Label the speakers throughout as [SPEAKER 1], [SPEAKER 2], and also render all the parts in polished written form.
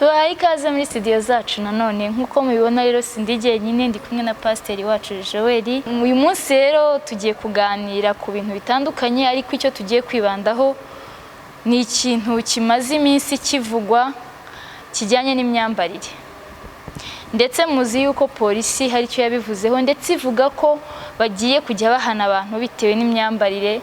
[SPEAKER 1] Tubahaye ikaze muri studio zacu nanone. Nk'uko mubibona rero, sindi jyenyine, ndi kumwe na pasiteri wacu Joel. Uyu munsi rero tugiye kuganira ku bintu bitandukanye, ariko icyo tugiye kwibandaho ni ikintu kimaze iminsi kivugwa kijyanye n'imyambarire. Ndetse muzi yuko polisi hari icyo yabivuzeho, ndetse ivuga ko bagiye kujya bahana abantu bitewe n'imyambarire.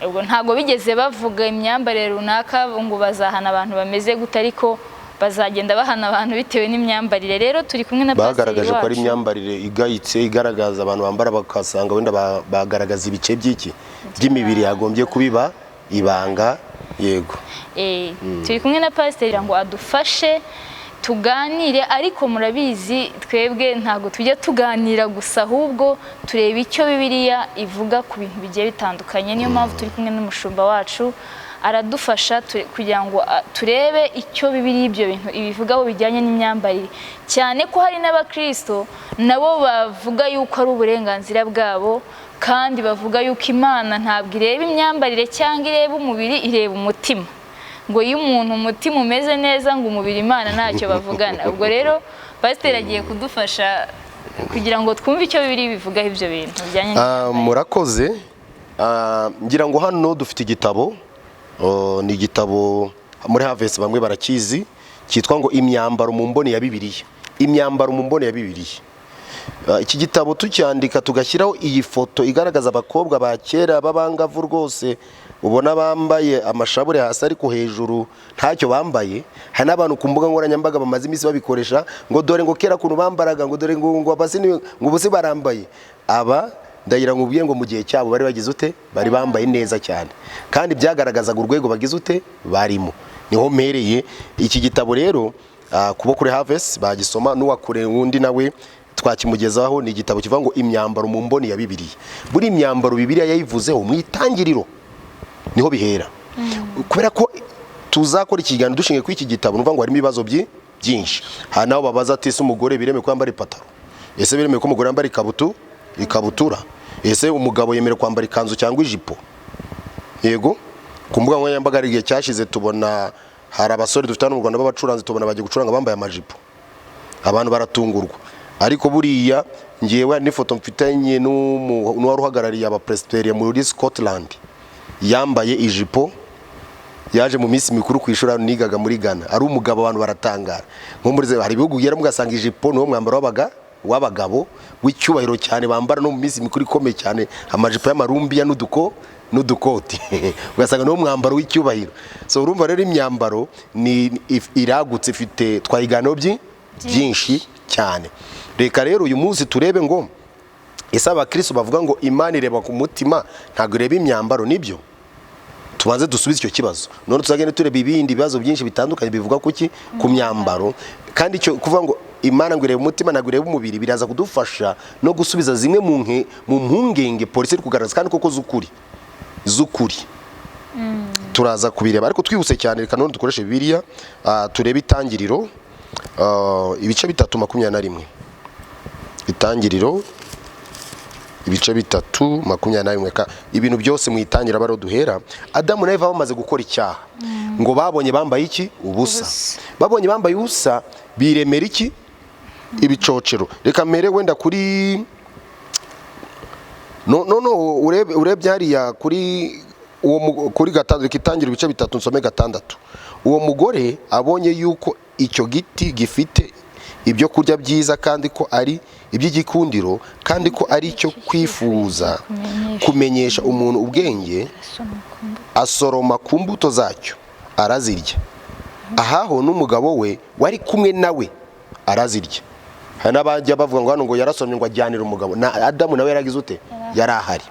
[SPEAKER 1] Ubwo ntabwo bigeze bavuga imyambarire runaka ngo bazahana abantu bameze gute, ariko bazagenda bahana abantu bitewe n'imyambarire. Rero turi kumwe na pasiteri
[SPEAKER 2] Bagaragaje ko ari
[SPEAKER 1] wacu.
[SPEAKER 2] imyambarire igayitse, igaragaza abantu bambara bakasanga wenda bagaragaza ibice by'iki by'imibiri yagombye kubiba ibanga, yego.
[SPEAKER 1] Turi kumwe na pasiteri ngo adufashe tuganire, ariko murabizi twebwe ntabwo tujya tuganira gusa, ahubwo tureba icyo Bibiliya ivuga ku bintu bigiye bitandukanye. Niyo mpamvu turi kumwe n'umushumba wacu, aradufasha kugira ngo turebe icyo Bibiliya ibyo bintu ibivugaho bijyanye n'imyambarire, cyane ko hari n'abakristo nabo bavuga yuko ari uburenganzira bwabo, kandi bavuga yuko Imana ntabwo ireba imyambarire cyangwa ireba umubiri, ireba umutima, ngo iyo umuntu umutima umeze neza, ngo umubiri Imana ntacyo bavugana. Ubwo rero pasiteri agiye kudufasha kugira ngo twumve icyo Bibiliya bivugaho ibyo bintu bijyanye n'imyambarire.
[SPEAKER 2] Murakoze. Ngira ngo hano dufite igitabo. Oh, ni igitabo muri Harvest bamwe barakizi, cyitwa ngo "Imyambaro mu mboni ya Bibiliya", "Imyambaro mu mboni ya Bibiliya". Iki gitabo tucyandika tugashyiraho iyi foto igaragaza abakobwa ba kera b'abangavu rwose, ubona bambaye amashabure hasi ariko hejuru ntacyo bambaye. Hari n'abantu ku mbuga nkoranyambaga bamaze iminsi babikoresha ngo dore ngo kera ukuntu bambaraga, ngo dore ngo ngo ubu se barambaye. Aba ndagira ngo ubwiye ngo mu gihe cyabo bari bagize ute? Bari bambaye neza cyane, kandi byagaragazaga urwego bagize ute barimo. Niho mpereye iki gitabo rero. Kubo kuri Harvest bagisoma, n'uwakure undi nawe twakimugezaho. Ni igitabo kivuga ngo "Imyambaro mu mboni ya Bibiliya". Buri imyambaro Bibiliya yayivuzeho mu itangiriro, niho bihera. Kubera ko tuzakora ikiganiro dushingiye kuri iki gitabo, nuvuga ngo harimo ibibazo byinshi. Hari n'aho babaza ati: "Ese umugore biremewe ko yambara ipataro? Ese biremewe ko umugore yambara ikabutura? Ese umugabo yemerewe kwambara ikanzu cyangwa ijipo?" Yego, ku mbuga nkoranyambaga hari igihe cyashize tubona hari abasore dufite hano mu Rwanda b'abacuranzi, tubona bagiye gucuranga bambaye amajipo, abantu baratungurwa. Ariko buriya ngewe hari n'ifoto mfitanye n'uwari uhagarariye abapresbyteriya muri Scotland, yambaye ijipo, yaje mu minsi mikuru ku ishuri hano nigaga muri Ghana, ari umugabo, abantu baratangara. Nko muri hari ibihugu ugera mugasanga ijipo niwo mwambaro w'abagabo w'icyubahiro cyane bambara no mu minsi mikuru ikomeye cyane, amajipo y'amarumbiya n'udukoti, ugasanga niwo mwambaro w'icyubahiro. So urumva rero imyambaro ni iragutse, ifite twayiganiraho byinshi cyane. Reka rero uyu munsi turebe ngo ese abakristo bavuga ngo Imana ireba ku mutima, ntabwo ireba imyambaro, nibyo? Tubanze dusubize icyo kibazo, none tuzagende tureba ibindi bibazo byinshi bitandukanye bivuga kuki ku myambaro. Kandi icyo kuvuga ngo Imana ngo ireba umutima, ntabwo ireba umubiri, biraza kudufasha no gusubiza zimwe mu mpungenge polisi iri kugaragaza, kandi koko z'ukuri. Turaza kubireba, ariko twihuse cyane. Reka none dukoreshe Bibiliya, turebe Itangiriro, ibice 3 21. Itangiriro ibice 3 21. Ibintu byose mu itangira baro duhera. Adamu na Eva bamaze gukora icyaha, ngo babonye bambaye iki? Ubusa.
[SPEAKER 1] Ubusa.
[SPEAKER 2] Babonye bambaye ubusa, biremera iki? Ibicocero. Reka mbere wenda kuri no no no urebye hariya kuri uwo kuri gatandatu. Reka itangira ibice 3 nsome 6. Uwo mugore abonye yuko icyo giti gifite ibyo kurya byiza, kandi ko ari iby'igikundiro, kandi ko ari icyo kwifuza kumenyesha umuntu ubwenge, asoroma ku mbuto zacyo arazirya. Ahaho n'umugabo we wari kumwe nawe arazirya. Hari n'abajya bavuga ngo hano ngo yarasomye ngo ajyanire umugabo. Na Adamu nawe yaragize ute? Yari ahari.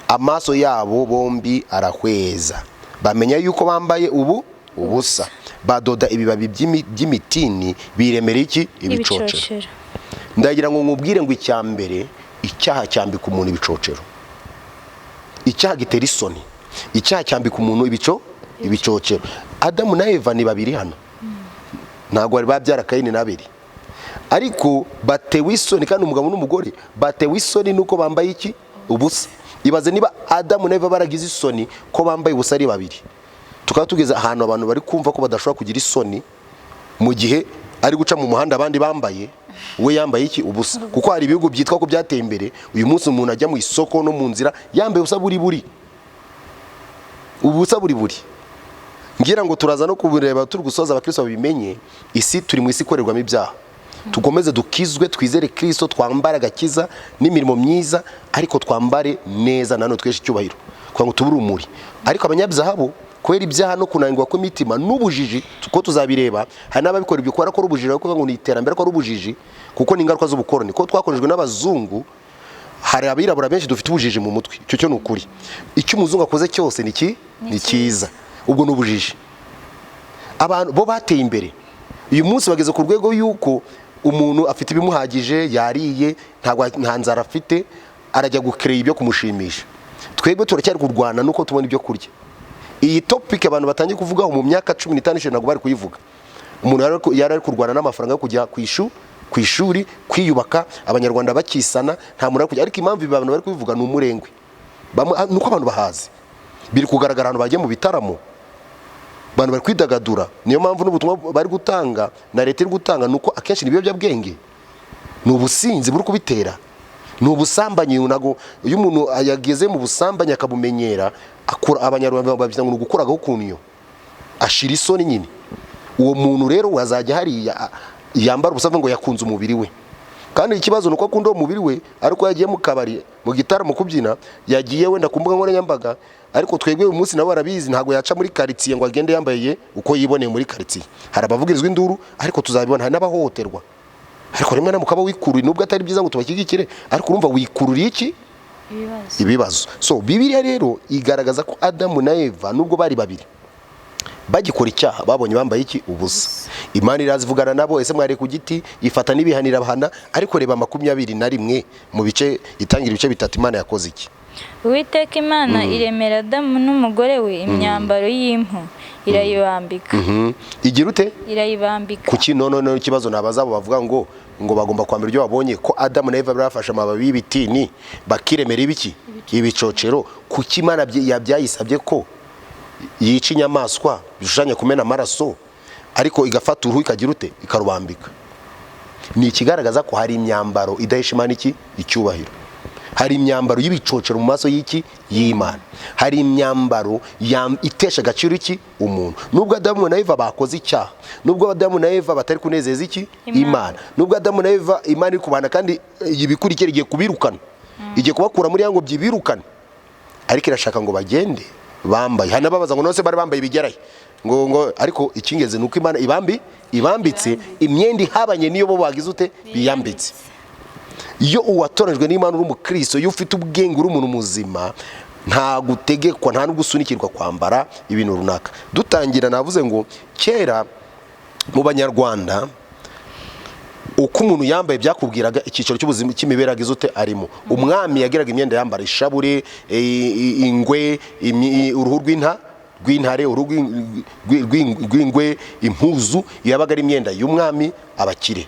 [SPEAKER 2] Amaso yabo bombi arahweza, bamenya yuko bambaye ubu ubusa, badoda ibibabi by'imitini, biremera iki? Ibicocero.
[SPEAKER 1] Ibicocero.
[SPEAKER 2] Ndagira ngo nkubwire ngo icya mbere, icyaha cyambika umuntu ibicocero. Icyaha gitera isoni, icyaha cyambika umuntu ibicocero. Adamu na Eva ni babiri hano, ntabwo bari babyara Kayini na Abeli, ariko batewe isoni, kandi umugabo n'umugore batewe isoni nuko bambaye iki? Ubusa. Ibaze niba Adamu na Eva baragize isoni ko bambaye ubusa ari babiri, tukaba tugeze ahantu abantu bari kumva ko badashobora kugira isoni. Mu gihe ari guca mu muhanda abandi bambaye, we yambaye iki? Ubusa. Kuko hari ibihugu byitwa ko byateye imbere, uyu munsi umuntu ajya mu isoko no mu nzira yambaye ubusa buri buri, ubusa buri buri. Ngira ngo turaza no kubireba turi gusoza, abakristo babimenye. Isi turi mu isi ikorerwamo ibyaha. Tukomeze dukizwe, twizere Kristo, twambare agakiza n'imirimo myiza, ariko twambare neza nanone tweshe icyubahiro kugira ngo tube urumuri. Ariko abanyabyaha bo, kubera ibyaha no kunanirwa kw'imitima n'ubujiji, kuko tuzabireba, hari n'ababikora ibyo kubera ko ari ubujiji, bari ngo ni iterambere ariko ari ubujiji, kuko ni ingaruka z'ubukoroni ko twakorejwe n'abazungu. Hari abirabura benshi dufite ubujiji mu mutwe, icyo cyo ni ukuri. Icyo umuzungu akoze cyose ni ki? Ni cyiza. Ubwo ni ubujiji. Abantu bo bateye imbere uyu munsi bageze ku rwego y'uko umuntu afite ibimuhagije, yariye, ntabwo nta nzara afite, arajya gukereye ibyo kumushimisha. Twebwe turacyari kurwana nuko tubona ibyo kurya. Iyi topic abantu batangiye kuvugaho mu myaka 15 ishize ntabwo bari kuyivuga. Umuntu yari ari kurwana n'amafaranga yo kujya ku ishuri, kwiyubaka, abanyarwanda bakisana, nta muntu ari kujya. Ariko impamvu ibi abantu bari kubivuga ni umurengwe. Nuko abantu bahazi, biri kugaragara ahantu bagiye mu bitaramo, abantu bari kwidagadura. Niyo mpamvu n'ubutumwa bari gutanga na leta iri gutanga ni uko akenshi ni ibiyobyabwenge, ni ubusinzi buri kubitera, ni ubusambanyi. Ntabwo iyo umuntu yageze mu busambanyi akabumenyera, akura, abanyarwanda babyita ngo ni ugukuragaho ukuntu iyo ashira isoni nyine. Uwo muntu rero wazajya hariya yambara ubusa ngo yakunze umubiri we. Kandi ikibazo ni uko akunda uwo mubiri we, ariko yagiye mu kabari, mu gitaramo, kubyina, yagiye wenda ku mbuga nkoranyambaga. Ariko twebwe uyu munsi nabo barabizi, ntabwo yaca muri karitsiye ngo agende yambaye uko yiboneye muri karitsiye. Hari abavugirizwa induru, ariko tuzabibona, hari n'abahohoterwa. Ariko rimwe na mukaba wikururiye, nubwo atari byiza ngo tubashyigikire, ariko urumva wikururiye iki?
[SPEAKER 1] Ibibazo.
[SPEAKER 2] Ibibazo. So Bibiliya rero igaragaza ko Adamu na Eva, nubwo bari babiri, bagikora icyaha babonye bambaye iki? Ubusa. Imana irazivugana nabo: "Ese mwari ku giti?" Ifata n'ibihanira abahana. Ariko reba 21 mu bice, itangira ibice bitatu, Imana yakoze iki?
[SPEAKER 1] Uwiteka Imana iremera Adamu n'umugore we imyambaro y'impu, irayibambika.
[SPEAKER 2] Igira ute?
[SPEAKER 1] Irayibambika.
[SPEAKER 2] Kuki none ikibazo nabaza abo bavuga ngo bagomba kwambara ibyo babonye, ko Adamu na Eva bafashe amababi y'ibitini bakiremera ibiki? Ibicocero. Kuki Imana yabyayisabye ko yica inyamaswa bishushanya kumena amaraso, ariko igafata uruhu ikagira ute? Ikarubambika? Ni ikigaragaza ko hari imyambaro idahesha Imana iki? Icyubahiro. Hari imyambaro y'ibicocero mu maso y'iki? Y'Imana. Hari imyambaro itesha agaciro iki? Umuntu. Nubwo Adamu na Eva bakoze icyaha, nubwo Adamu na Eva batari kunezeza iki?
[SPEAKER 1] Imana.
[SPEAKER 2] Imana, nubwo Adamu na Eva Imana iri kubana kandi ibikurikira igiye kubirukana, igiye kubakura muri ya ngobyi ibirukane, ariko irashaka ngo bagende bambaye. Hari n'ababaza ngo nose bari bambaye ibigerahe ngo ariko icy'ingenzi ni uko Imana ibambitse imyenda ihabanye n'iyo bo bagize ute? Biyambitse. Iyo uwatoranyijwe n'Imana, uri umukristo, iyo ufite ubwenge, uri umuntu muzima, nta gutegekwa, nta no gusunikirwa kwambara ibintu runaka. Dutangira navuze ngo kera mu banyarwanda uko umuntu yambaye byakubwiraga icyiciro cy'ubuzima, cy'imibereho agize ute? Arimo. Umwami yagiraga imyenda yambara, ishabure, ingwe, uruhu rw'intare, uruhu rw'ingwe, impuzu, yabaga ari imyenda y'umwami, abakire.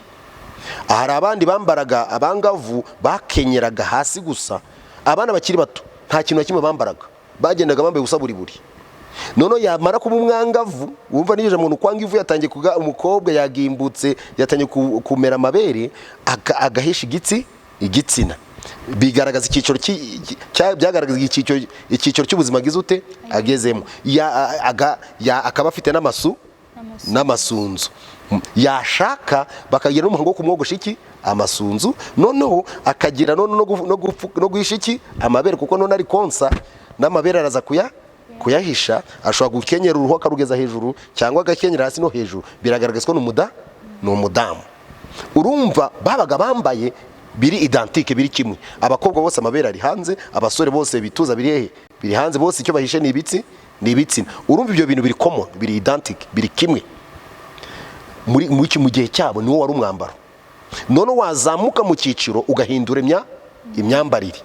[SPEAKER 2] Hari abandi bambaraga, abangavu bakenyeraga hasi gusa, abana bakiri bato nta kintu na kimwe bambaraga, bagendaga bambaye ubusa buri buri. Noneho yamara kuba umwangavu, wumva n'iryo muntu kwanga ivu, yatangiye kuga umukobwa, yagimbutse, yatangiye kumera amabere, agahisha igitsina, bigaragaza icyiciro byagaragaza icyiciro cy'ubuzima agize ute? Agezemo. Akaba afite n'amasunzu, yashaka bakagira n'umuhango wo kumwogosha iki? Amasunzu. Noneho akagira none no guhisha iki? Amabere, kuko none ari konsa n'amabere araza kuyahisha. Ashobora gukenyera uruhu akarugeza hejuru cyangwa agakenyera hasi no hejuru, biragaragaza ko ni umudamu. Urumva babaga bambaye biri identique, biri kimwe. Abakobwa bose amabere ari hanze, abasore bose ibituza biri hehe? Biri hanze. Bose icyo bahishe ni ni ibitsina. Urumva ibyo bintu biri common, biri identique, biri kimwe muri mu gihe cyabo, niwo wari umwambaro. None wazamuka mu cyiciro ugahindura imyambarire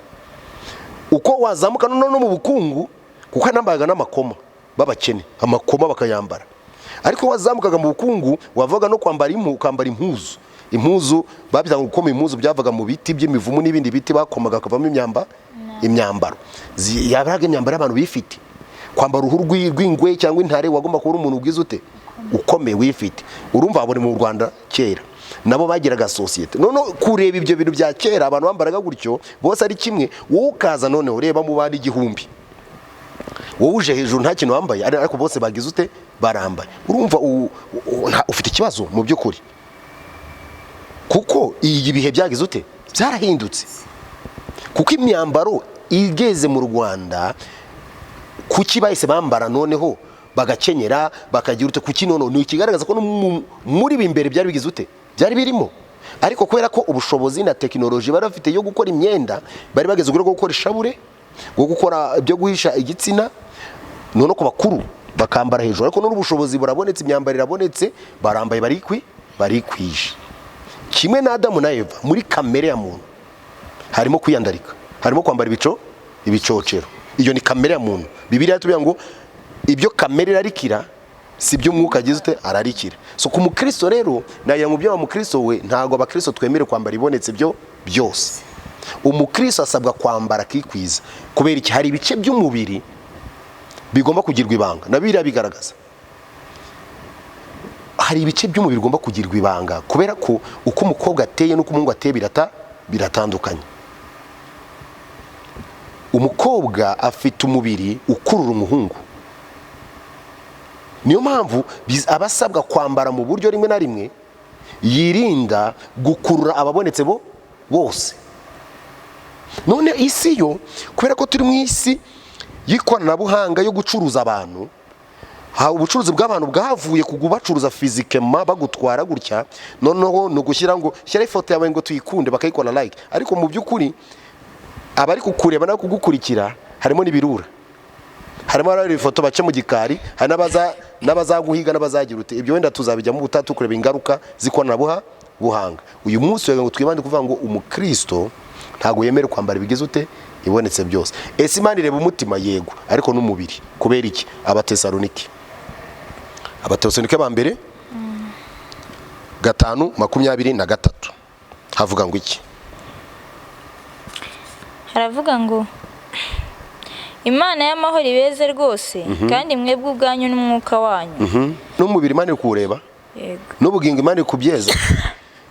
[SPEAKER 2] uko wazamuka none no mu bukungu, kuko anambaraga n'amakoma b'abakene, amakoma bakayambara. Ariko wazamukaga mu bukungu wavaga no kwambara impu, ukambara impuzu. Impuzu babyitaga gukoma impuzu, byavaga mu biti by'imivumu n'ibindi biti bakomaga hakavamo imyambaro. Yabaga imyambaro y'abantu bifite. Kwambara uruhu rw'ingwe cyangwa intare, wagomba kuba uri umuntu ubwiza ute? Ukomeye wifite. Urumva abo ni mu Rwanda kera nabo bagiraga sosiyete. Noneho kureba ibyo bintu bya kera, abantu bambaraga gutyo bose ari kimwe, wowe ukaza noneho ureba mu bandi 1000, wowe uje hejuru nta kintu wambaye, ariko bose bagize ute? Barambaye. Urumva ufite ikibazo mu by'ukuri, kuko iyi bihe byagize ute? Byarahindutse. Kuko imyambaro igeze mu Rwanda, kuki bahise bambara noneho bagakenyera, bakagira ute? Kuki noneho? Ni ikigaragaza ko no muri ibi imbere byari bigize ute? Byari birimo, ariko kubera ko ubushobozi na tekinoloji bari bafite yo gukora imyenda, bari bageze ku rwego rwo gukora ishabure, rwo gukora ibyo guhisha igitsina, noneho ku bakuru bakambara hejuru. Ariko none ubushobozi burabonetse, imyambaro irabonetse, barambaye, barikwije. Kimwe na Adamu na Eva, muri kamere ya muntu harimo kwiyandarika, harimo kwambara ibicocero. Iyo ni kamere ya muntu. Bibiliya itubwira ngo ibyo kamere irarikira si byo umwuka agize ute? Ararikira. So ku mukristo rero, nagira ngo wa mukristo we, ntabwo abakristo twemere kwambara ibonetse byo byose. Umukristo asabwa kwambara akikwiza. Kubera iki? Hari ibice by'umubiri bigomba kugirwa ibanga, na Bibiliya bigaragaza. Hari ibice by'umubiri bigomba kugirwa ibanga, kubera ko uko umukobwa ateye n'uko umuhungu ateye biratandukanye. Umukobwa afite umubiri ukurura umuhungu, niyo mpamvu aba asabwa kwambara mu buryo rimwe na rimwe yirinda gukurura ababonetse bo bose. None isi yo, kubera ko turi mu isi y'ikoranabuhanga yo gucuruza abantu, ha ubucuruzi bw'abantu bwavuye ku kubacuruza physiquement, bagutwara gutya, noneho ni ugushyira ngo shyira ifoto yawe ngo tuyikunde, bakayikora like, ariko mu by'ukuri abari kukureba no kugukurikira harimo n'ibirura, harimo abareba ifoto bace mu gikari, hari n'abazaguhiga n'abazagira ute. Ibyo wenda tuzabijyamo ubutaha, kureba ingaruka z'ikoranabuhanga. Uyu munsi ngo twibande kuvuga ngo umukristo ntabwo yemerewe kwambara ibigize ute? Ibonetse byose. Ese Imana ireba umutima? Yego, ariko n'umubiri. Kubera iki? Abatesalonike ba mbere 5:23 havuga ngo iki?
[SPEAKER 1] Haravuga ngo: "Imana y'amahoro ibeze rwose, kandi mwebwe ubwanyu n'umwuka wanyu."
[SPEAKER 2] N'umubiri Imana iri kuwureba.
[SPEAKER 1] Yego.
[SPEAKER 2] N'ubugingo Imana iri kubyeza.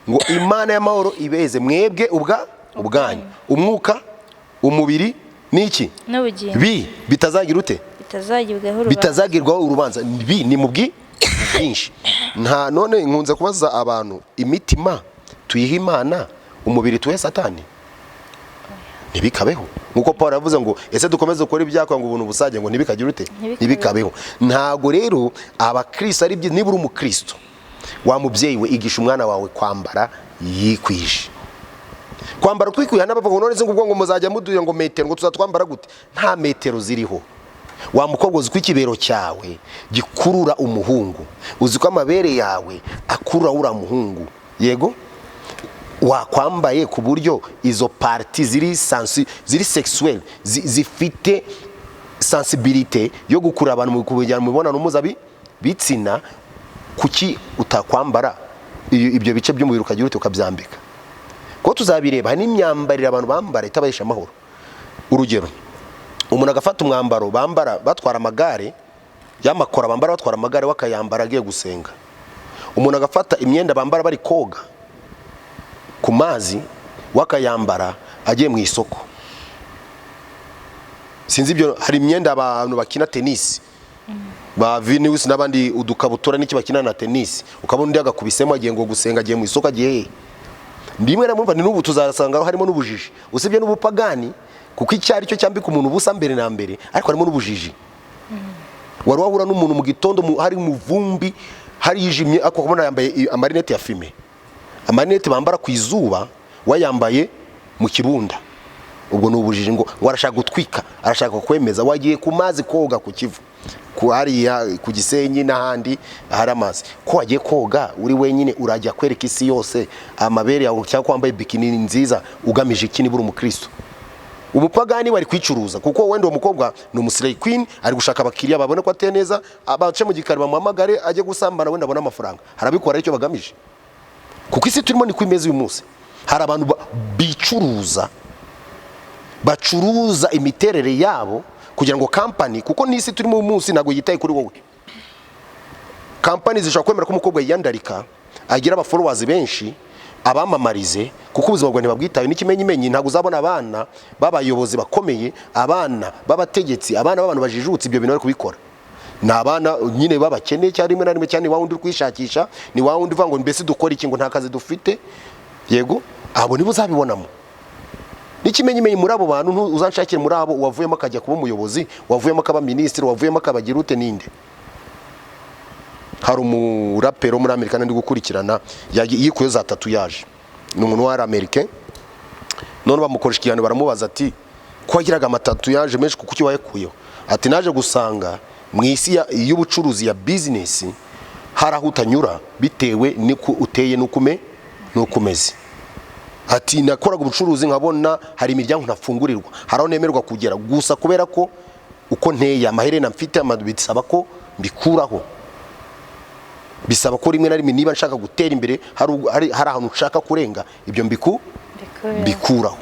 [SPEAKER 2] Ngo Imana y'amahoro ibeze mwebwe ubwanyu, umwuka, umubiri n'iki?
[SPEAKER 1] N'ubugingo.
[SPEAKER 2] Bitazagira ute?
[SPEAKER 1] Bitazagibwaho urubanza.
[SPEAKER 2] Bitazagirwaho urubanza. Ni mu bwinshi. Nta none nkunze kubaza abantu: imitima tuyiha Imana, umubiri tuhe Satani? Ntibikabeho. Nkuko Paul yavuze ngo: "Ese dukomeze gukora ibyaha ngo ubuntu busage?" Ngo ntibikagire ute?
[SPEAKER 1] Ntibikabeho.
[SPEAKER 2] Ntibikabeho. Ntago rero abakristo ari byo. Niba uri umukristo, wa mubyeyi we, igisha umwana wawe kwambara yikwije. Kwambara twikwiye n'abavuga ngo none se ngo ubwo ngo muzajya muduye ngo metero, ngo tuzatwambara gute? Nta metero ziriho. Wa mukobwa, uzi ko ikibero cyawe gikurura umuhungu, uzi ko amabere yawe akurura uriya muhungu. Yego, wakwambaye ku buryo izo parties ziri sexuel, zifite sensibilité yo gukurura abantu mu kubijyana mu mibonano mpuzabitsina, kuki utakwambara ibyo bice by'umubiri, ukagira ute? Ukabyambika? Kuko tuzabireba, hari n'imyambarire abantu bambara itabahesha amahoro. Urugero, umuntu agafata umwambaro bambara batwara amagare, y'amakora bambara batwara amagare, bakayambara agiye gusenga. Umuntu agafata imyenda bambara bari koga ku mazi, wakayambara agiye mu isoko. Sinzi ibyo. Hari imyenda abantu bakina tenisi ba Venus n'abandi, udukabutura n'iki bakina na tenisi, ukabona undi agakubisemo agiye ngo gusenga, agiye mu isoko, agiye hehe. Rimwe na rimwe ni n'ubu tuzasanga harimo n'ubujiji, usibye n'ubupagani, kuko icyo ari cyo cyambika umuntu ubusa mbere na mbere, ariko harimo n'ubujiji. Wari wahura n'umuntu mu gitondo hari mu vumbi, hari yijimye, ariko ukabona yambaye amarinete ya fumé, amarinete bambara ku izuba, wayambaye mu kibunda. Ubwo ni ubujiji. Ngo arashaka gutwika, arashaka kwemeza. Wagiye ku mazi koga ku Kivu, ku hariya ku Gisenyi n'ahandi hari amazi, ko wagiye koga uri wenyine, urajya kwereka isi yose amabere yawe cyangwa ko wambaye bikini nziza? Ugamije iki nibura umukristo? Umupagani wari kwicuruza, kuko wenda uwo mukobwa ni umu slay queen, ari gushaka abakiriya babone ko ateye neza, abace mu gikari bamuhamagare ajye gusambana, wenda abone amafaranga. Harabikora aricyo bagamije, kuko isi turimo niko imeze uyu munsi. Hari abantu bicuruza, bacuruza imiterere yabo kugira ngo kampani, kuko n'isi turimo uyu munsi ntabwo yitaye kuri wowe. Kampani zishobora kwemera ko umukobwa yiyandarika, agira aba followers benshi, abamamarize, kuko ubuzima bwawe ntibabwitaye. N'ikimenyimenyi, ntabwo uzabona abana b'abayobozi bakomeye, abana b'abategetsi, abana b'abantu bajijutse ibyo bintu bari kubikora. Ni abana nyine b'abakene, cyangwa rimwe na rimwe cyane ni wa wundi uri kwishakisha, ni wa wundi uvuga ngo mbese dukora iki, ngo nta kazi dufite. Yego, abo nibo uzabibonamo. N'ikimenyimenyi, muri abo bantu uzanshakire muri abo uwavuyemo akajya kuba umuyobozi, wavuyemo akaba minisitiri, wavuyemo akabagira ute, ninde? Hari umuraperi wo muri Amerika ndi gukurikirana, yikuyeho za tatouage, ni umuntu wari Amerika. None bamukoresha ikiganiro, baramubaza ati: "Ko wagiraga ama tatouage menshi, kuki wayakuyeho?" Ati: "Naje gusanga mu isi y'ubucuruzi, ya business, hari aho utanyura bitewe n'uko uteye n'uko umeze." Ati: "Nakoraga ubucuruzi nkabona hari imiryango ntafungurirwa, hari aho nemerwa kugera gusa kubera ko uko nteye, amaherena mfite, bisaba ko mbikuraho, bisaba ko rimwe na rimwe niba nshaka gutera imbere, hari ahantu nshaka kurenga, ibyo mbikuraho."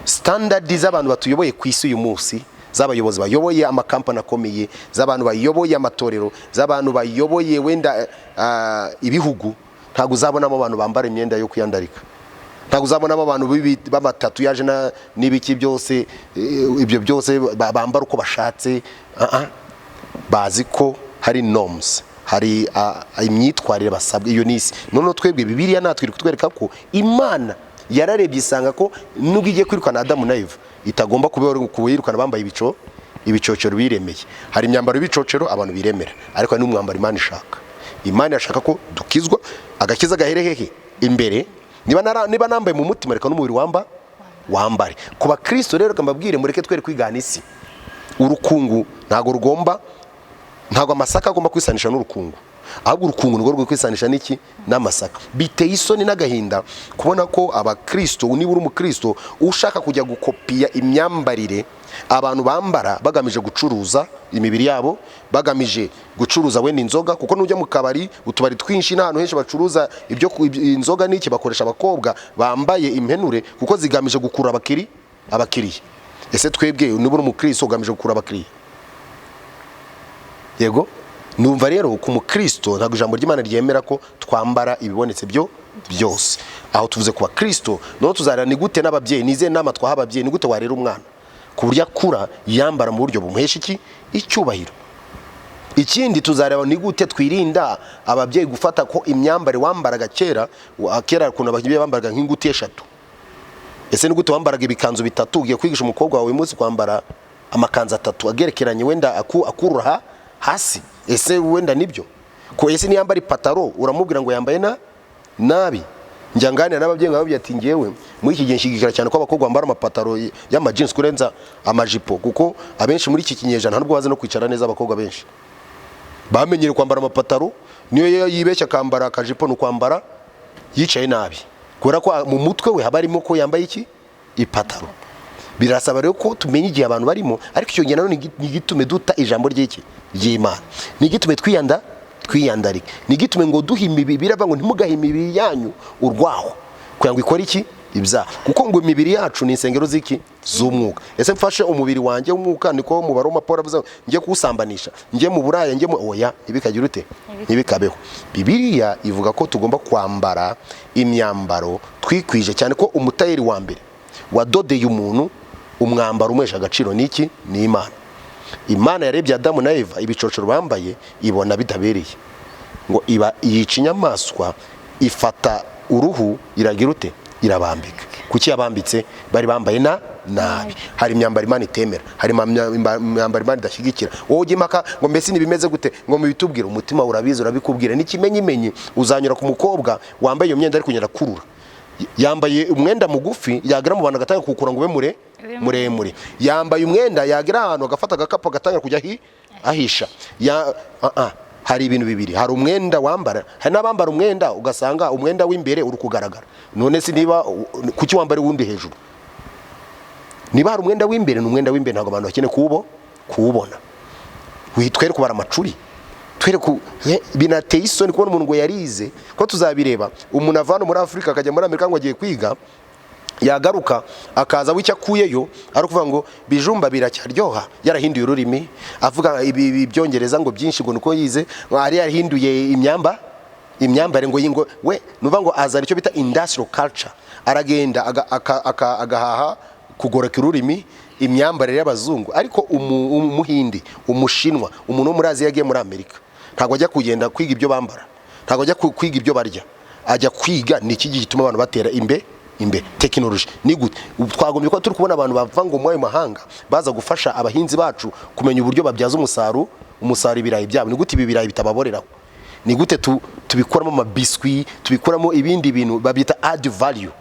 [SPEAKER 2] Standard z'abantu batuyoboye ku isi uyu munsi, z'abayobozi bayoboye amakampani akomeye, z'abantu bayoboye amatorero, z'abantu bayoboye wenda ibihugu, ntabwo uzabonamo abantu bambara imyenda yo kwiyandarika, ntabwo uzabonamo abantu b'ama tatouage n'ibiki byose, ibyo byose bambara uko bashatse. Ah, ah. Bazi ko hari norms, hari imyitwarire basabwa. Iyo ni isi. Noneho twebwe, Bibiliya natwe iri kutwereka ko Imana yararebye isanga ko nubwo igiye kwirukana Adamu na Eva, itagomba kubirukana bambaye ibicocero biremeye. Hari imyambaro y'ibicocero abantu biremera, ariko hari n'umwambaro Imana ishaka. Imana irashaka ko dukizwa, agakiza gahere hehe? Imbere. Niba nambaye mu mutima, reka n'umubiri wambare. Ku bakristo rero, reka mbabwire, mureke twere kwigana isi. Urukungu ntabwo rugomba, ntabwo amasaka agomba kwisanisha n'urukungu, ahubwo urukungu nirwo rwo kwisanisha n'iki? N'amasaka. Biteye isoni n'agahinda kubona ko abakristo, niba uri umukristo ushaka kujya gukopiya imyambarire abantu bambara bagamije gucuruza imibiri yabo, bagamije gucuruza wenda inzoga, kuko nujya mu kabari, utubari twinshi n'ahantu henshi bacuruza ibyo inzoga n'iki, bakoresha abakobwa bambaye impenure kuko zigamije gukurura abakiriya. Ese twebwe, niba uri umukristo ugamije gukurura abakiriya? Yego. Numva rero ku mukristo, ntabwo ijambo ry'Imana ryemera ko twambara ibibonetse byo byose. Aho tuvuze ku bakristo. Noneho tuzareba ni gute n'ababyeyi, ni izihe nama twaha ababyeyi, ni gute warera umwana ku buryo akura yambara mu buryo bumuhesha iki? Icyubahiro. Ikindi tuzareba ni gute twirinda ababyeyi gufata ko imyambarire wambaraga kera, kera ukuntu ababyeyi bambaraga nk'inguti eshatu. Ese ni gute wambaraga ibikanzu bitatu? Ugiye kwigisha umukobwa wawe uyu munsi kwambara amakanzu atatu agerekeranye, wenda akurura hasi, ese wenda nibyo ko? Ese niyambara ipataro uramubwira ngo yambaye na nabi? Njya nganira n'ababyeyi nkababwira ati: "Ngewe muri iki gihe nshyigikira cyane ko abakobwa bambara amapataro y'amajinsi kurenza amajipo, kuko abenshi muri iki kinyejana nta nubwo bazi no kwicara neza. Abakobwa benshi bamenyereye kwambara amapataro, niyo yibeshya akambara akajipo ni ukwambara yicaye nabi, kubera ko mu mutwe we haba harimo ko yambaye iki? Ipataro." Birasaba rero ko tumenya igihe abantu barimo, ariko icyo gihe nanone ntigitume duta ijambo ry'iki? Ry'Imana. Ntigitume twiyandarika, ntigitume ngo duhe imibiri. Biravuga ngo ntimugahe imibiri yanyu urwaho kugira ngo ikore iki? Ibyaha. Kuko ngo imibiri yacu ni insengero z'iki? Z'umwuka. Ese mfashe umubiri wanjye w'umwuka, niko mu Baroma Paul avuze, njye kuwusambanisha, njye mu buraya, njye mu oya? Ntibikagire ute? Ntibikabeho. Bibiliya ivuga ko tugomba kwambara imyambaro twikwije, cyane ko umutayeri wa mbere wadodeye umuntu umwambaro umuhesha agaciro ni iki? Ni Imana. Imana yarebye Adamu na Eva, ibicocero bambaye, ibona bitabereye, ngo iba yica inyamaswa, ifata uruhu, iragira ute? Irabambika. Kuki yabambitse? Bari bambaye na nabi. Hari imyambaro Imana itemera, hari imyambaro Imana idashyigikira. Wowe ujya impaka ngo mbese ntibimeze gute, ngo mubitubwire, umutima urabizi, urabikubwira. N'ikimenyimenyi, uzanyura ku mukobwa wambaye iyo myenda ari kugenda akurura, yambaye umwenda mugufi, yagera mu bantu agatangira kuwukura ngo ube muremure, yambaye umwenda, yagera ahantu agafata agakapu agatangira kujya ahisha ya, ah, ah. Hari ibintu bibiri: hari umwenda wambara, hari n'abambara umwenda ugasanga umwenda w'imbere uri kugaragara. None se niba kuki wambara uwundi hejuru? Niba hari umwenda w'imbere, ni umwenda w'imbere, ntabwo abantu bakeneye kuwubona. Twere kubara amacuri, twere ku binateye isoni kubona umuntu ngo yarize, ko tuzabireba, umuntu avana muri Afurika akajya muri Amerika ngo agiye kwiga. Yagaruka akaza w'icyo akuyeyo ari ukuvuga ngo bijumba biracyaryoha, yarahinduye ururimi, avuga ibi ibyongereza ngo byinshi, ngo nuko yize, ngo ari yarahinduye imyambare, ngo yingo we nuvuga ngo azana icyo bita industrial culture. Aragenda agahaha kugoreka ururimi, imyambarire y'abazungu. Ariko umuhindi, umushinwa, umuntu wo muri Aziya yagiye muri Amerika, ntabwo ajya kugenda kwiga ibyo bambara, ntabwo ajya kwiga ibyo barya. Ajya kwiga ni iki gituma abantu batera imbere, tekinoloji ni gute. Ubu twagombye kuba turi kubona abantu bava ngo muri ayo mahanga baza gufasha abahinzi bacu kumenya uburyo babyaza umusaruro ibirayi byabo. Ni gute ibi birayi bitababoreraho? Ni gute tubikuramo amabiswi, tubikuramo ibindi bintu babyita add value?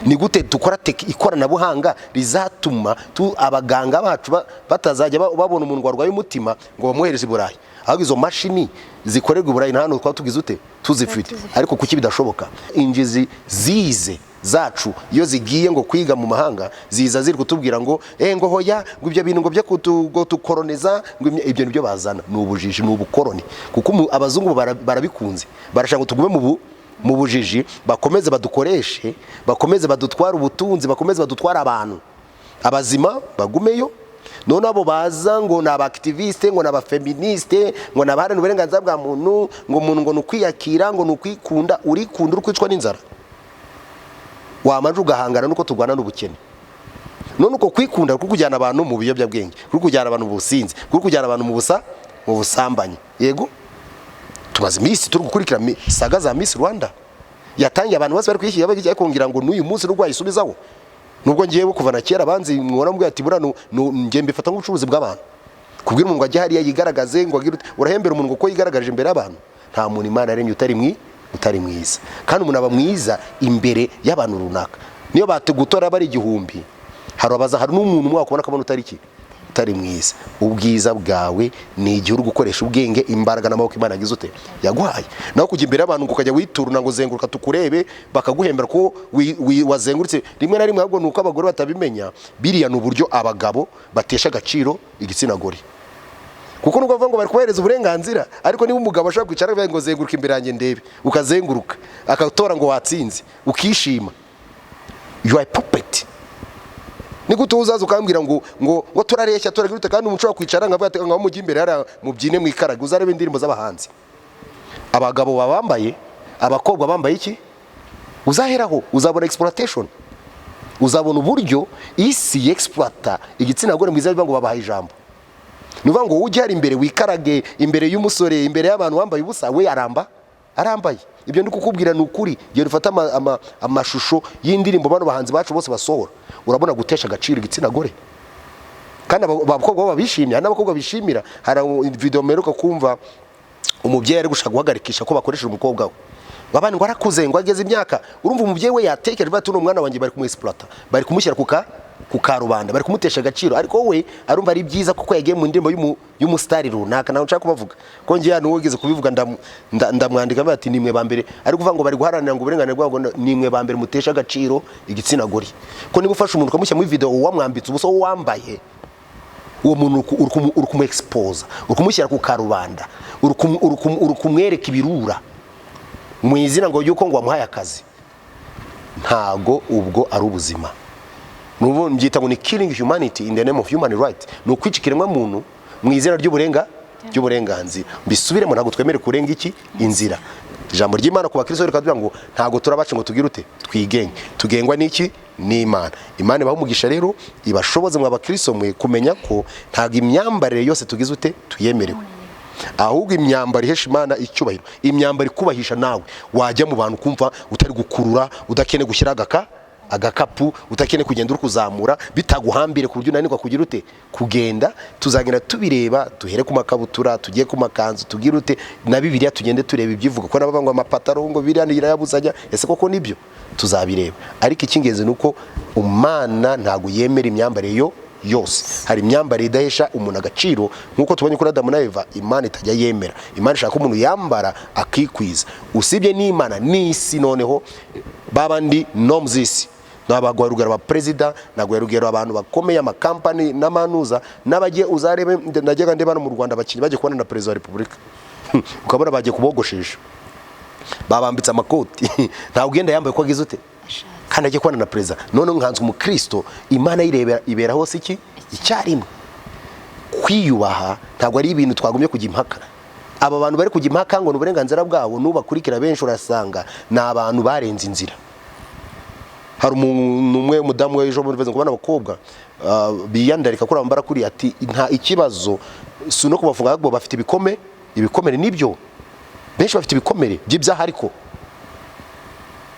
[SPEAKER 2] Ni gute dukora ikoranabuhanga rizatuma abaganga bacu batazajya babona umuntu warwaye umutima ngo bamwohereze i Burayi, ahubwo izo mashini zikorerwa i Burayi nta hantu twaba tugize ute tuzifite? Ariko kuki bidashoboka? Injizi zize zacu iyo zigiye ngo kwiga mu mahanga, ziza ziri kutubwira ngo ngo hoya, ngo ibyo bintu ngo byo ngo tukoroniza, ngo ibyo nibyo bazana, ni ubujiji, ni ubukoroni. Kuko abazungu barabikunze, barashaka ngo tugume mu bujiji, bakomeze badukoreshe, bakomeze badutware ubutunzi, bakomeze badutware abantu abazima bagumeyo. None abo baza ngo ni aba activiste, ngo ni abafeministe, ngo ni abaharanira uburenganzira bwa muntu, ngo umuntu ngo ni ukwiyakira, ngo ni ukwikunda. Urikunda uri kwicwa n'inzara? Wamanje ugahangana nuko turwana n'ubukene. None uko kwikunda kuri kujyana abantu mu biyobyabwenge, kuri kujyana abantu mu businzi, kuri kujyana abantu mu busambanyi. Yego, tumaze iminsi turi gukurikira saga za Miss Rwanda yatangiye, abantu bose bari kuyishyira, ariko ngira ngo n'uyu munsi nubwo wayisubizaho, nubwo ngiyewe kuva na kera banzi mwora mbwira ati buriya njye mbifata nk'ubucuruzi bw'abantu. Kubwira umuntu ngo ajye hariya yigaragaze, ngo agire urahembera umuntu ngo ko yigaragaje imbere y'abantu. Nta muntu Imana yaremye utari mwiza, kandi umuntu aba mwiza imbere y'abantu runaka. Niyo bategutora bari 1000, hari abaza, hari n'umuntu umwe wakubona akabona utari iki, utari mwiza. Ubwiza bwawe ni igihe uri gukoresha ubwenge, imbaraga n'amaboko Imana yagize ute, yaguhaye. Naho kujya imbere y'abantu ngo ukajya wituruna, ngo zenguruka tukurebe, bakaguhembera ko wazengurutse rimwe na rimwe, ahubwo ni uko abagore batabimenya. Biriya ni uburyo abagabo batesha agaciro igitsina gore, kuko nubwo bavuga ngo bari kubahereza uburenganzira, ariko niba umugabo ashobora kwicara akavuga ngo zenguruka imbere yanjye ndebe, ukazenguruka, akatora ngo watsinze, ukishima, you are a puppet. Ni gute uzaza ukambwira ngo turareshya, turagira ute, kandi umuntu ushobora kwicara nkavuga ati ngaho mujye imbere hariya mubyine mwikarage? Uzarebe indirimbo z'abahanzi, abagabo babambaye, abakobwa bambaye iki? Uzaheraho uzabona exploitation, uzabona uburyo isi yexploita igitsina gore mwiza, bivuga ngo babahaye ijambo. Ni ukuvuga ngo wowe ujya hari imbere wikarage imbere y'umusore, imbere y'abantu wambaye ubusa, we arambaye. Ibyo ndi kukubwira ni ukuri. Genda ufate amashusho y'indirimbo bano bahanzi bacu bose basohora, urabona gutesha agaciro igitsina gore. Kandi abakobwa bo babishimye, hari n'abakobwa bishimira. Hari video mperuka kumva, umubyeyi ari gushaka guhagarikisha ko bakoresheje umukobwa we, ngo abana ngo arakuze, ngo ageze imyaka. Urumva umubyeyi we yatekereje ati uno mwana wanjye bari kumwexploita, bari kumushyira ku karubanda, bari kumutesha agaciro, ariko we arumva ari byiza kuko yagiye mu ndirimbo y'umusitari runaka. Ntabwo nshaka kubavuga ko ngiye hano wigeze kubivuga, ndamwandika ati nimwe ba mbere ari kuvuga ngo bari guharanira ngo uburenganzira bwabo, nimwe ba mbere mutesha agaciro igitsina gore. Ko niba ufashe umuntu ukamushyira muri video wamwambitse ubusa, wowe wambaye, uwo muntu uri kumu expose, uri kumushyira ku karubanda, uri kumwereka ibirura mu izina ngo yuko ngo wamuhaye akazi. Ntago ubwo ari ubuzima. Nubu mbyita ngo ni killing humanity in the name of human right, ni ukwica ikiremwa muntu mu izina ry'uburenganzira. Mbisubiremo, ntabwo twemere kurenga iki inzira. Ijambo ry'Imana ku bakristo rikatubwira ngo ntabwo turabaca ngo tugire ute, twigenge. Tugengwa n'iki? N'Imana. Imana ibaha umugisha rero, ibashoboze mwa bakristo mwe kumenya ko ntabwo imyambarire yose tugize ute tuyemerewe, ahubwo imyambaro ihesha Imana icyubahiro, imyambaro ikubahisha nawe, wajya mu bantu kumva utari gukurura, udakeneye gushyira agakapu, udakeneye kugenda uri kuzamura, bitaguhambire ku buryo unanirwa kugira ute, kugenda. Tuzagenda tubireba, duhere ku makabutura, tugiye ku makanzu, tugire ute, na Bibiliya tugende tureba ibyivuga, ko n'abavuga ngo amapataro ngo biriya irayabuzanya, ese koko nibyo? Tuzabireba. Ariko icy'ingenzi ni uko Umana ntabwo yemera imyambarire yo yose. Hari imyambarire idahesha umuntu agaciro, nk'uko tubonye kuri Adamu na Eva, Imana itajya yemera. Imana ishaka ko umuntu yambara akikwiza. Usibye n'Imana n'isi, noneho babandi norms z'isi, ntabwo rugero aba perezida, ntabwo rugero abantu bakomeye, amakampani n'amanuza n'abagiye. Uzarebe, najyaga ndeba no mu Rwanda abakinnyi bagiye kubona na perezida wa repubulika, ukabona bagiye kubogoshesha, babambitse amakoti, ntabwo ugenda yambaye uko agize ute.
[SPEAKER 1] Ashatse.
[SPEAKER 2] Kandi agiye kubana na perezida. None nkanzwe umukristo, Imana yirebera ibera hose iki icyarimwe. Kwiyubaha ntabwo ari ibintu twagumye kujya impaka. Aba bantu bari kujya impaka ngo ni uburenganzira bwabo, nubakurikira benshi urasanga ni abantu barenze inzira. Hari umuntu umwe, umudamu we ejo bundi ngo bana abakobwa biyandarika kuri bambara kuri, ati nta ikibazo, si no kubafunga, ahubwo bafite ibikomere. Nibyo, benshi bafite ibikomere by'ibyaha, ariko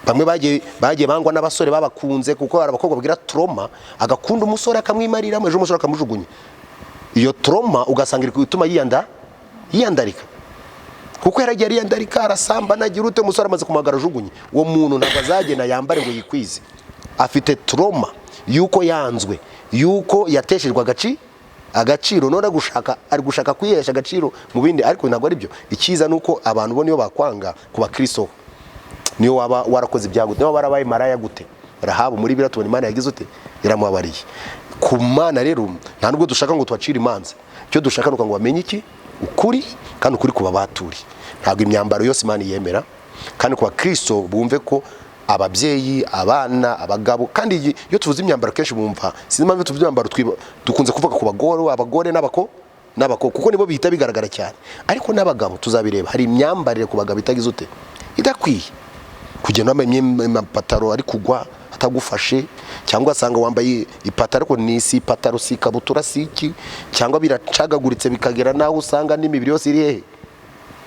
[SPEAKER 2] bamwe bagiye bangwa n'abasore babakunze, kuko hari abakobwa bagira trauma, agakunda umusore akamwimarira, ejo umusore akamujugunya. Iyo trauma ugasanga iri gutuma yiyandarika, kuko yaragiye ariyandarika, arasambana, agira ute, umusore amaze kumuhagara ajugunye. Uwo muntu ntabwo azagenda yambare ngo yikwize, afite trauma yuko yanzwe, yuko yateshejwe agaciro, none ari gushaka kwihesha agaciro mu bindi, ariko ntabwo ari byo. Icyiza ni uko abantu bo niyo bakwanga, ku bakristo niyo waba warakoze ibyago, niyo waba warabaye maraya gute, Rahabu muri biriya tubona Imana yagize ute? Iramubabariye. Ku Mana rero nta nubwo dushaka ngo tubacire imanza, icyo dushaka ni ngo bamenye iki? Ukuri, kandi ukuri kuba baturi. Ntabwo imyambaro yose Imana yemera, kandi ku bakristo bumve ko ababyeyi, abana, abagabo, kandi iyo tuvuze imyambaro kenshi bumva, sinzi impamvu tuvuze imyambaro dukunze kuvuga ku bagore, abagore n'abako, kuko nibo bihita bigaragara cyane, ariko n'abagabo tuzabireba. Hari imyambarire ku bagabo itagize ute? Idakwiye. Kugenda wambaye amapataro ari kugwa atagufashe, cyangwa asanga wambaye ipataro ariko ni si ipataro, si ikabutura, si iki, cyangwa biracagaguritse bikagera n'aho usanga n'imibiri yose iri hehe?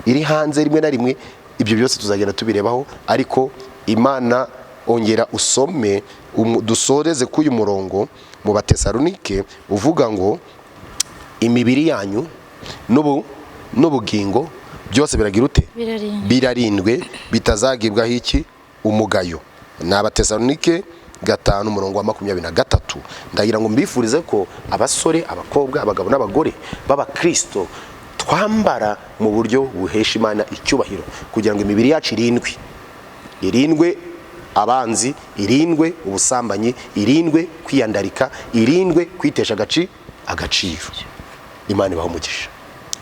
[SPEAKER 2] Iri hanze rimwe na rimwe. Ibyo byose tuzagenda tubirebaho, ariko Imana, ongera usome, dusoreze k'uyu murongo mu Batesalonike uvuga ngo imibiri yanyu n'ubugingo byose biragira ute? Birarindwe, bitazagibwaho iki? Umugayo. Ni Abatesalonike 5 umurongo wa 23. Ndagira ngo mbifurize ko abasore, abakobwa, abagabo n'abagore b'abakristo twambara mu buryo buhesha Imana icyubahiro, kugira ngo imibiri yacu irindwe, irindwe abanzi, irindwe ubusambanyi, irindwe kwiyandarika, irindwe kwitesha agaciro. Imana ibaha umugisha.